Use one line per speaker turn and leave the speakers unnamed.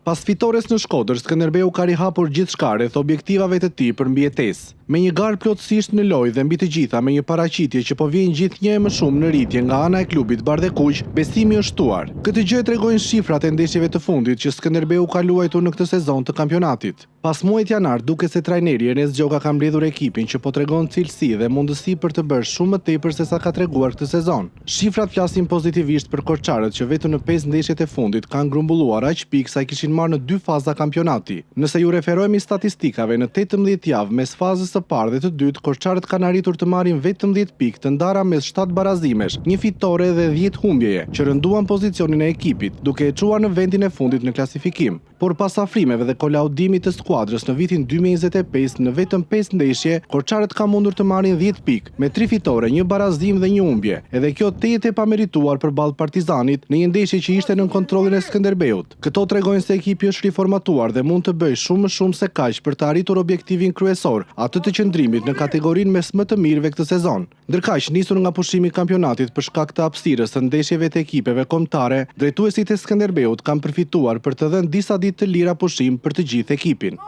Pas fitores në Shkodër, Skënderbeu ka rihapur gjithçka rreth objektivave të tij për mbijetesë. Me një garë plotësisht në lojë dhe mbi të gjitha me një paraqitje që po vjen gjithnjë e më shumë në rritje nga ana e klubit bardhekuq, besimi është shtuar. Këtë gjë e tregojnë shifrat e ndeshjeve të fundit që Skënderbeu ka luajtur në këtë sezon të kampionatit. Pas muajit janar duket se trajneri Ernest Gjoka ka mbledhur ekipin që po tregon cilësi dhe mundësi për të bërë shumë më tepër sesa ka treguar këtë sezon. Shifrat flasin pozitivisht për korçarët që vetëm në pesë ndeshjet e fundit kanë grumbulluar aq pikë sa i kishin marrë në dy faza kampionati. Nëse iu referohemi statistikave në 18 javë mes fazës së parë dhe të dytë, korçarët kanë arritur të marrin vetëm 10 pikë të ndara mes 7 barazimesh, një fitore dhe 10 humbjeje, që rënduan pozicionin e ekipit, duke e çuar në vendin e fundit në klasifikim. Por pas afrimeve dhe kolaudimit të skuadrës në vitin 2025 në vetëm 5 ndeshje, korçarët kanë mundur të marrin 10 pikë, me 3 fitore, një barazim dhe një humbje. Edhe kjo tejet e pamerituar përballë Partizanit në një ndeshje që ishte nën kontrollin e Skënderbeut. Këto tregojnë se ekipi është riformatuar dhe mund të bëjë shumë më shumë se kaq për të arritur objektivin kryesor, atë të qëndrimit në kategorinë mes më të mirëve këtë sezon. Ndërkaq, nisur nga pushimi i kampionatit për shkak të hapësirës së ndeshjeve të ekipeve kombëtare, drejtuesit e Skënderbeut kanë përfituar për të dhënë disa ditë të lira pushim për të gjithë ekipin.